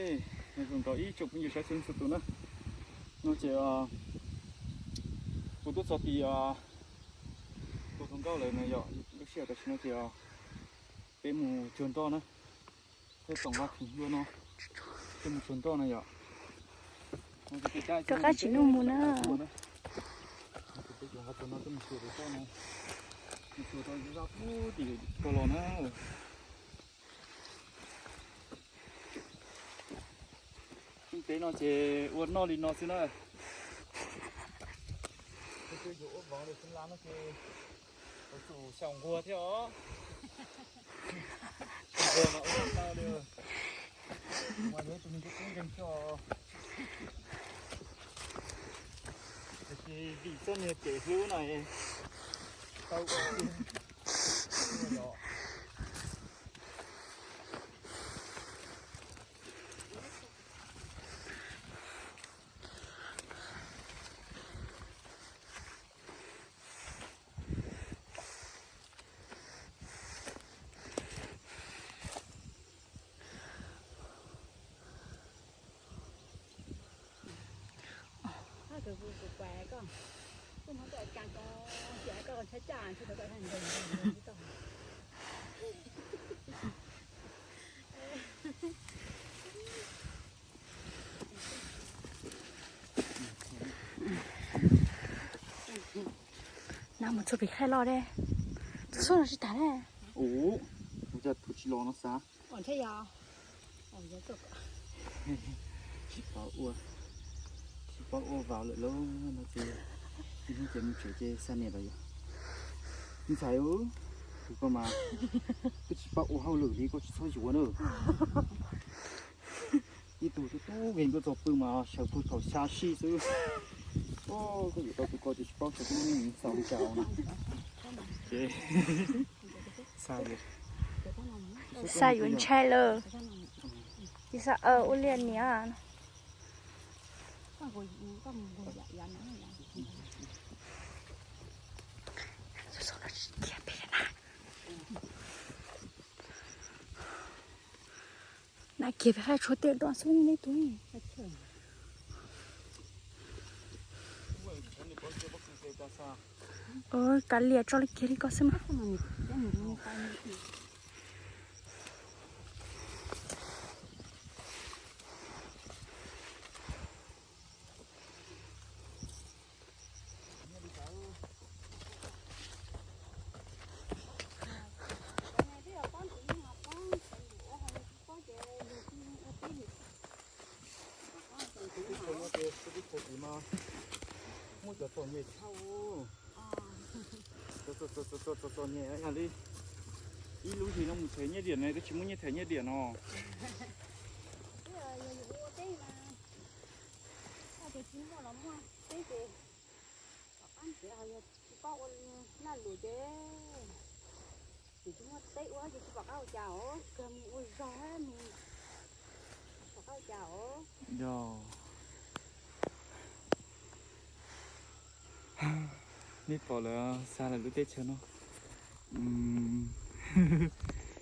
Nyob zoo rau ib tsoom phooj ywg saib txhua leej txhua tus na. No ces kuv tuaj txog tim tus hluas nkauj lawm no yom. Lub sij hawm tam sim no ces peb mus tsuag nroj na. Peb toom vaj khoom luaj no, peb mus tsuag nroj no yom. Rov qab tsis nug mus na. Peb cov nqa tsuag no tuaj mus tsuag pem toj no, mus tsuag rau zaj pub tim ko los na. Teb no ces ua noj li no xwb na. Peb twb yuav ua vov li xeeb lab no ces yuav tsum xyaum nquag thiab os. Nquag mas ua tau li. Mas yog tus neeg kub kub nkeeg thiab os. Tiam sis vim txoj niag kev hlub no tau ua tiag. No mus txog pem khaij loj deb, txog xub no tsis tas ne. Ua cas tus tsis los no xav. Tsis paub ua, tsis paub ua vauv lawm lauj no ces, ib hnub ces mus tsev ces xa niam lawm yom. Me ntxhais, tus koj mas twb tsis paub ua hauj lwm li koj tsis txhob yuav na. Ib tug tub tub nkeeg tuaj txog pw mas sawv puag thaum xya sij xwb. Koj yuav tau tus ko ces tsis paub xyov koj lub neej xaus li cas no. Ces xa yuav ntshai lawm. Tsis xa ua liaj niam. Na kiag peb haj tshuav tej dom xwb nej tub. Kav liam tso li kiag li ko xwb mas. Muaj cov txom nyem tshaj, txom txom nyem yam li ib lub hlis no mus them nyiaj diam ne twb tsis muaj nyiaj them nyiaj diam no. Tsis paub ua laj lus ces, ces tsis muaj teb ua ces tsis pom qab ua cas os, kawg mus ua zog mus, pom qab ua cas os. Yog nej pom lawv xa lawv lub teb chaws no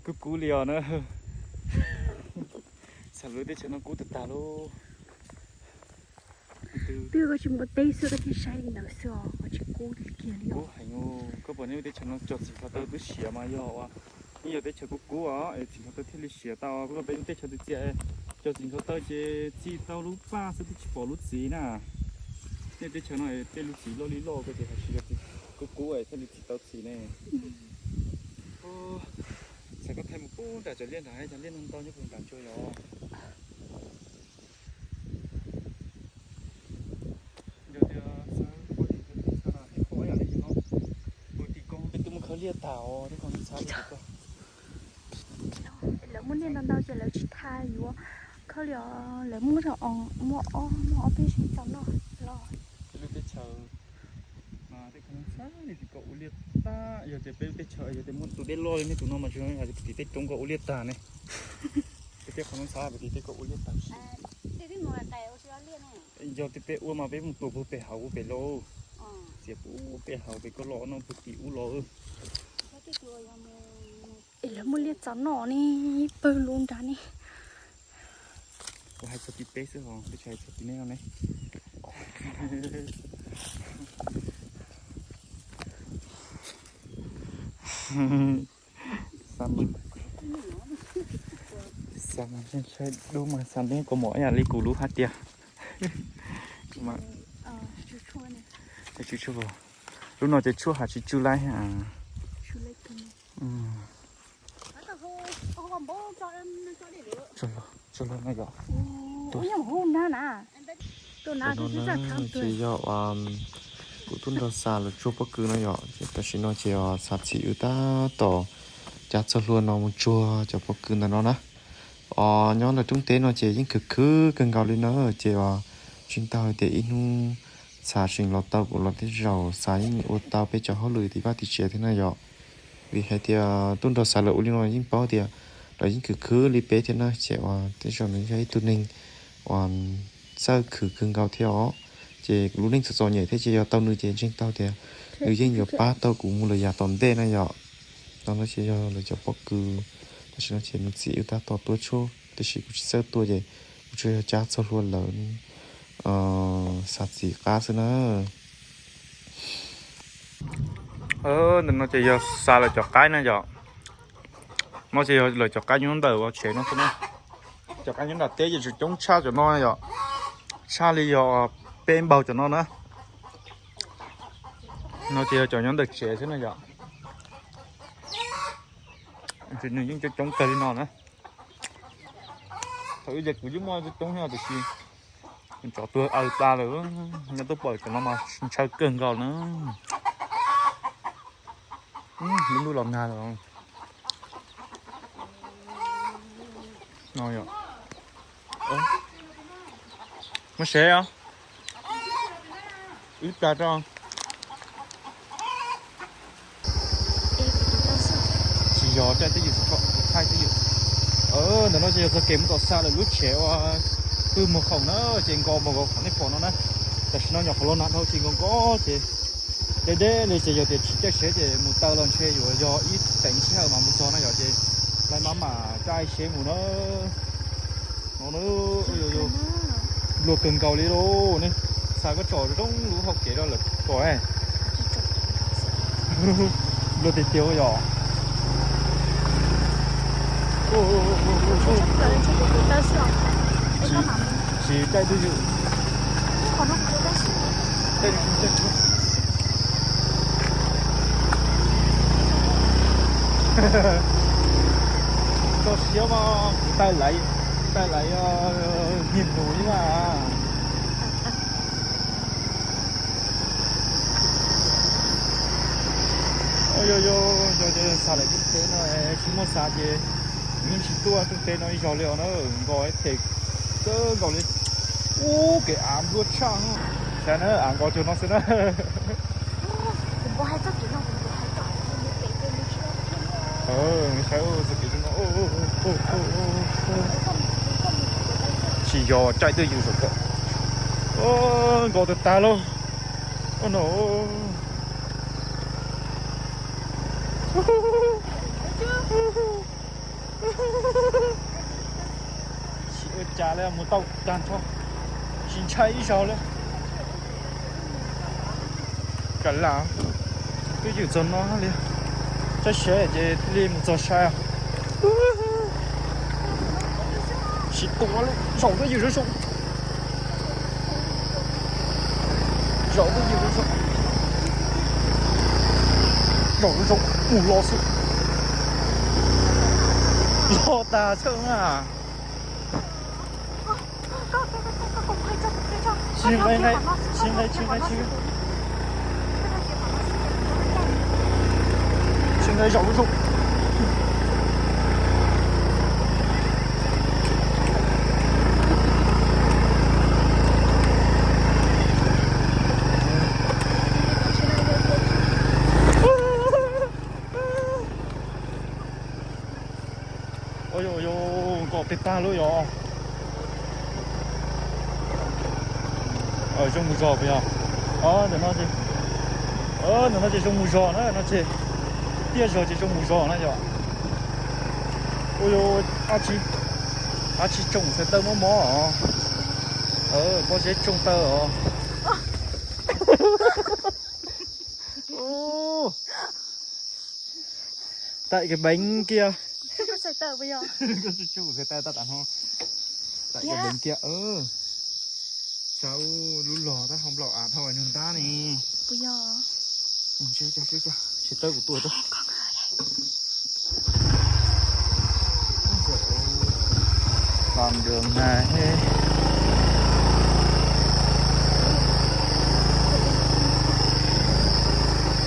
kub kub li os na. Xa lub teb chaws no kub tag tag lauj. Twb koj tsis muaj teb xwb koj thiaj saib li ntawd xwb os, koj tsis kub kiag li os. Kub heev, koj pom nej lub teb chaws no cog txiv nthov taw twb siav mas yog ua, nej yog teb chaws kub kub os es txiv nthov taw thiaj li siav tau. Koj pom peb lub teb chaws txias txias, cog txiv nthov taw ces txi tau lub paj xwb twb tsis pom lub txiv na. Nej teb chaws no tej lub txiv loj li loj ko ces hais tsis yog kub kub es thiaj li txi tau txiv ne. Xav koj thaij mus pub nram cov liaj nram, cov liaj no ntau nyob puag nram ntsuag yog. Yog tias xav ua tim, xav ua tim ko, peb twb muab khawb liaj tas os, tej qhov no xav li ko. Lawv muaj liaj ntau ntau ces lawv tsis tha yuav khawb li os, lawv muab, muab ob, muab ob peb sib txog noj los. Peb lub teb chaws mas tej qhov no xav li tim kom ua liaj tag, yog tias peb lub teb chaws yog tias muaj tus dej loj li nej tus no mas tsis hais tim tej roob kom ua liaj tag ne. Peb tej qhov no xav peb tim tej kom ua liaj tag. Yog tias peb ua mas peb mus tuam puag pem hauv pem lauj. Txiav puag pem hauv pem koj los no puag tim ub los. Es lawv muaj liaj txog noj ne, pawg lub nrad ne. Kuv hais txog tim peb xwb os, kuv tsis hais txog tim nej no ne. Xa mas, xa mas ntshai dub mas xa neb kua muag ib yam li kuv lub hais tias. Lub no ces tshuaj has tsis tsw laib. Tso los no yom. Ces yog kuv tub nrog xa lawv tsuag pob kws no yom, ces tam sim no ces xav txhim wb tab tom cav txoj hlua no mus tsuag cov pob kws ntawm no na. Os, nyob ntawm roob teb no ces yeej khwv khwv kawg nkaus li na, ces os, tseem tau hais tias ib hnub xav seem los tau kuv los tej zaum xav yeej ua tau peb cov hauj lwm tim vaj tim tsev thiab na yom. Vim hais tias tub nrog xa lawv ua li no yeej paub tias lawv yeej khwv khwv li peb thiab na, ces uas tej zaum nws yog ib tug neeg uas txawj khwv kawg nkaus thiab os. Ces kuv lub neej txom txom nyem thiab ces yog tau nws ces ntseeg tau tias nws yeej yuav pab tau kuv mus lawm yav tom ntej na yom. Tau no ces yog lawv cov pob kws, tam sim no ces nws txhim wb tab tom tua tshuaj tiam sis kuv tsis txawj tua ces kuv tsuas yog cav txoj hlua lawv xav txhim qab xwb na. Ntawm no ces yog xa lawv cov qaib na yom. No ces yog lawv cov qaib nyob ntawm ua tsev no xwb na. Cov qaib nyob nram teb ces tsis coob tshaj cov no yom. Tshaj li yog peb npaug cov no na. No ces yog cov nyob ntawm tsev xwb na yom. Nws yeej coob coob kawg li no na. Thaum ub ces kuv yeej muaj coob coob thiab tiam sis tsov tuag aws tas lawm. Nyob tuaj pom cov no mas ntshaw kawg nkaus na. Lub ntuj los nag lawm. Muab sev os. Ib plag rau. Tsis yog caij twj ywm, thaij twj ywm. Ntawm no ces yog txoj kev mus tom xa lawv lub tsev ua pw mus khoom na, ces nkos mus nkaus qhov nej pom no na. Tam sim no nyuam qhuav los nag dhau ces nkos nkos ces deb deb li ces yog tias tsis caij sev ces mus taw los ntshe yuav yog ib teev sij hawm mas mus txog na yom, ces lawv mam mam caij sev mus na. No nplua kawg nkaus li lauj ne. Xa koj tsom zoo lub hauv kev rau lawv pom. Nplua tiag tiag yom. Tsis caij twj ywm. Tso siab mas kuv taij laiv, taij laiv niag mus ib mas. Yog yog yog xa lawv lub tsev no tsis muaj xa ces yeej tsis tuaj lub tsev no ib zaug li os na, nkos phem kawg nkaus li. Ub, kev av nplua tshaj. Saib na, av nkos cuag no xwb na. Saib txoj kev zoo no. Tsis yog caij twj ywm saum ko. Nkos tag tag lauj. Ua no. Tsis ua cas li, mus tau tag nrho, tsis ntshai ib zaug li. Kav lam twj ywm txog no li, saib seb ces thiaj li mus txog sai. Tsis tuav li, zaum twj ywm zoo zoo. Zaum twj ywm zoo zoo. Zaum zoo zoo, mus los xwb. Los tag txhawj na. Tsis nqe, tsis nqe, tsis nqe, tsis nqe. Tsis nqe, zaum zoo zoo. Ua yog, ua yog, nkos tag tag lawm yog. Zoo mus zog puas yog? Ntawm no ces, ntawm no ces zoo mus zog na, no ces tiaj zog ces zoo mus zog na yog. Ua yog, ab tsi. Qab tsis tsoom txhais taw mob mob os. Pob zeb tsoom taw os. Taim kev beev kiag. Koj tsis tsuj txhais taw tag tas no. Taim kev beev kiag. Xav lub log tab hau nplaum av dhau nws ntab ne. Tsis tawb kuv tuaj.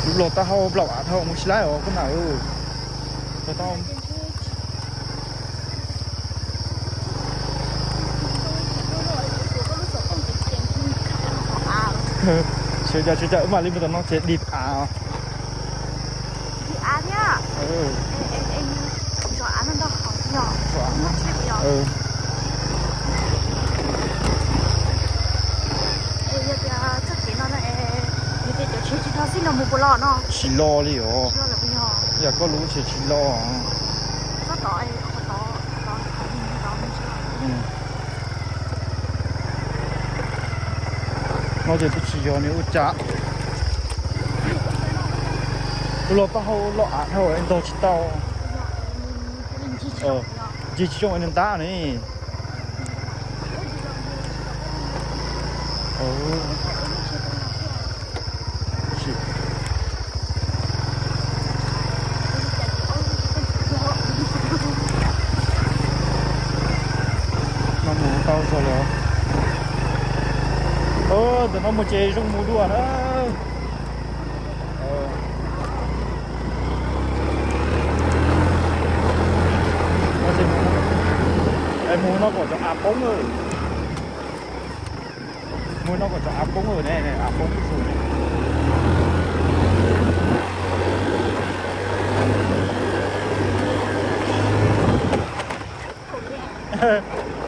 Lub log tab hau nplaum av dhau mus tsis laib os koj nam. Tsis cas tsis cas wb mam li mus tom no ces dim av. Tsis lo li os. Yam koj lub tsev tsis lo. No ces twb tsis yog nws ua cas. Tus los taub hau loj av dhau ntog tsis tau. Ncig tsis zoo nws ntab ne. No mus tau zog lawm. Ntawm no mus ces zoo mus dua na. Mus no kom cov av poob. Mus no kom cov av poob ne, av poob ib tug ne.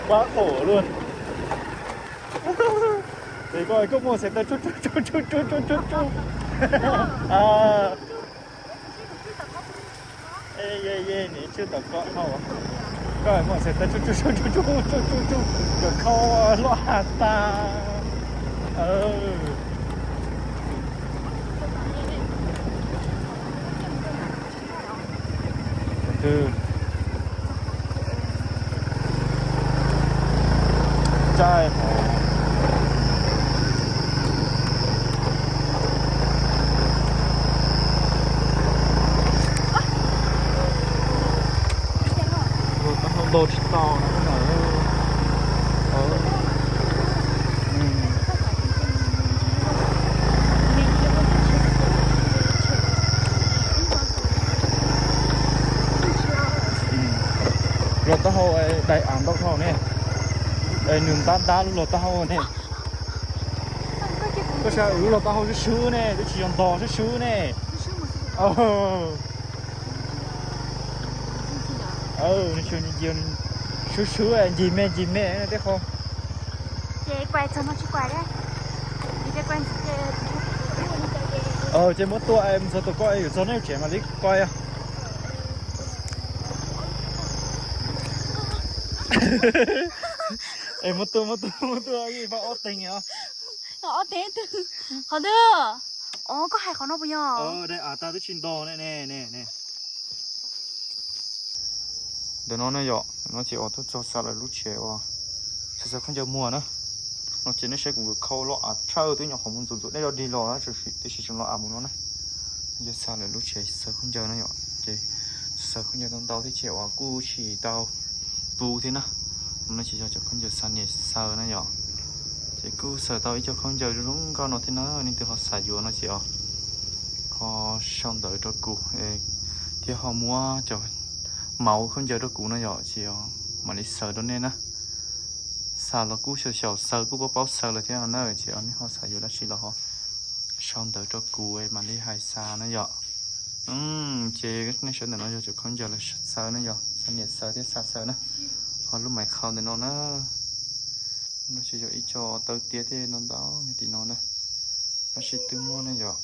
Pab qhov luaj. Ces koj koj muaj xev tawb tsuj tsuj tsuj tsuj tsuj tsuj tsuj. Nim tswj tom ko hau. Koj muaj xev tawb tsuj tsuj tsuj tsuj tsuj tsuj tsuj, kom khau loj has tas. Thaum twg tsaij hov. Luag taub hau ntog tsis tau na. Luag taub hau daim av ntau dhau ne. Nws ntab ntab lub luag taub hau ne. Koj saib wb lub luag taub hau swb swb ne, twb tsis yog ntog swb swb ne. Swb swb ncig me ncig me tej qho. Ces muab tua mus txog tom ko yuav txog nej tsev mam li koj. Es muab tua muab tua muab tua ib pab ob teeg os. Ob teeg twg? Qhov twg? Os, koj hais qhov no puas yog? Daim av tag twb tsis ntog ne ne ne. Ntawm no ne yom, no ces uas tuaj txog xa lawv lub tsev uas xaws khaub ncaws muag na. No ces nej saib kuv nkawd khau loj av tshaj twb nyuam qhuav mus ntxuav ntxuav dej dog dig los na, tiam sis tseem los av mus no na. Yog xa lawv lub tsev xaws khaub ncaws na yom, ces xaws khaub ncaws tau ntau thiab ces uas kuj tsis tau tu thiab na. No ces yog cov khaub ncaws xa niam xaws na yom. Ces kuj xaws tau ib co khaub ncaws zoo zoo nkauj no thiab na, leej twg ho xav yuav no ces ho sau ntawv rau kuv thiab ho muab cov mauv khaub ncaws rau kuv no yom, ces mam li xaws rau nej na. Xa los kuj xyaum xyaum xaws kuj paub paub xaws lawm thiab no na, ces nej ho xav yuav dab tsi los ho sau ntawv rau kuv mam li hais xa na yom. Ces nej saib ntawm no yog cov khaub ncaws lawv xaws na yom, xa niam xaws thiab xa xaws na. Ho lub maiv khau ntawm no na, no ces yog ib co taw tiab thiab no ntau nyob tim no na. Tab sis twb muaj na yom.